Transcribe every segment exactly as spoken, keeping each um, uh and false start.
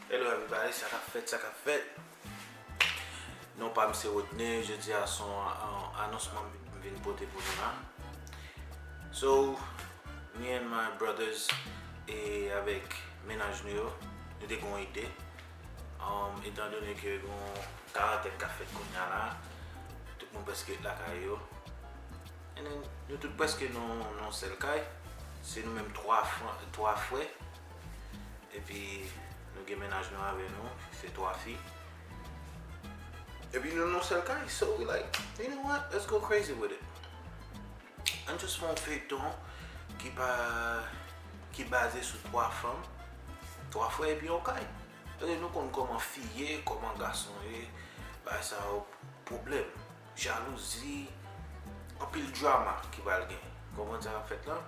Hello everybody, sa k ap fèt, sa k ap fèt? Non pa m se Rodney, jodi a se yon, yon anonsman m vin pote pou nou la. So, me and my brothers e avèk mennaj nou yo, nou te gen yon ide. Um, etan done ke gen yon karantèn k ap fèt kounye a la, tout moun prèske ret lakay yo. And then, nou tout prèske nan yon sèl kay. Se nou menm twa fran- twa frè. Epi nou gen mennaj nou avè nou, se twa fi. Epi nou nan yon sèl kay, so we like, you know what, let's go crazy with it. Ann just fè yon feyton ki pa ki baze sou twa fanm, twa frè epi yon kay. Paske nou konn kòman fi ye, kòman gason ye, bagay sa yo pwoblèm, jalouzi, anpil drama ki pral gen. Konprann sa k ap fèt la?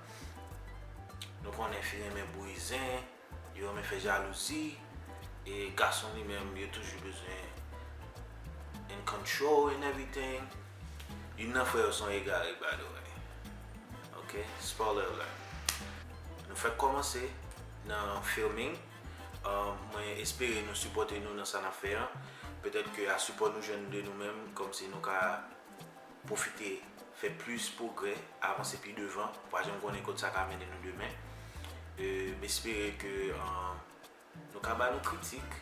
Nou konnen fi renmen bouyi zen, yo renmen fè jalouzi, e gason li menm, yo toujou bezwen in control and everything. Youn nan frè yo se yon egare, by the way. Ok, spoiler alert. Nou fèk kòmanse nan filming. Uh, mwen espere nou sipòte nou nan sa n ap fè an. Petèt ke a sipò nou jwenn de nou menm, kòmsi nou ka pwofite fè plis pwogrè, avanse pi devan. Ou pa janm konnen kot sa ka mennen nou demen. E, m espere ke, uh, nou ka ba nou kritik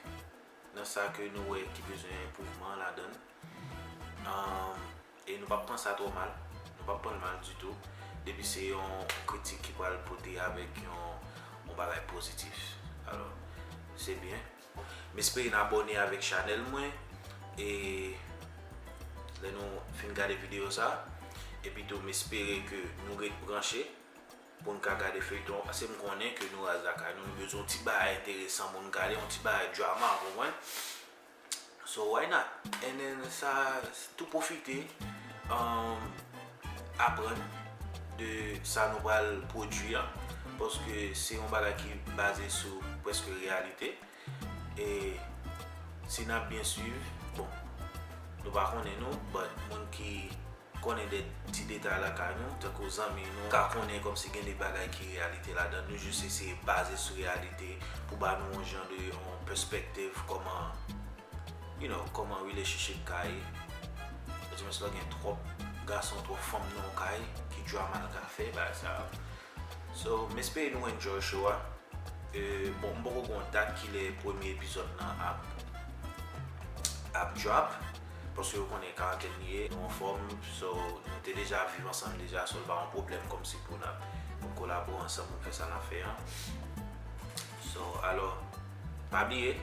nan sa ke nou wè ki bezwen enpwouvman ladan l. Um, e nou p ap pran sa twò mal. Nou p ap pran l mal ditou. Depi se yon kritik ki pral pote avèk yon, yon bagay pozitif. Alò, se byen. M espere n abòne avèk chanèl mwen. E lè nou fin gade videyo sa, epi tou m espere ke nou ret branche pou n ka gade feyton an, paske m konnen ke nou raz lakay nou, nou bezwen yon ti bagay enteresan pou n gade, yon ti bagay drama, w konprann? So why not? And then sa, tou pwofite, um, aprann de sa nou pral pwodui an, paske se yon bagay ki baze sou prèske reyalite. E si n ap byen swiv, bon, nou pa konnen non, but moun ki konnen de ti detay lakay nou, tankou zanmi nou, ka konnen kòmsi gen de bagay ki reyalite ladan. Nou jis eseye baze sou reyalite pou ba nou yon jan de, yon pèspektiv kòman, you know, kòman relationship ka ye. Paske mwen gen twòp gason, twòp fanm nan yon kay, ki drama l ka fè, bagay sa yo. So, m espere nou enjoy show a. E, bon, m poko gen yon dat kilè premye epizòd lan ap, ap drop, paske yo konnen karantèn li ye, nou anfòm, so, nou te deja viv ansanm deja, so, l pa yon pwoblèm kòmsi pou n ap, pou n kolabore ansanm, pou n fè sa n ap fè an. So, alò, pa bliye,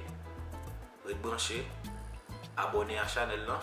ret branche, abòne a chanèl lan,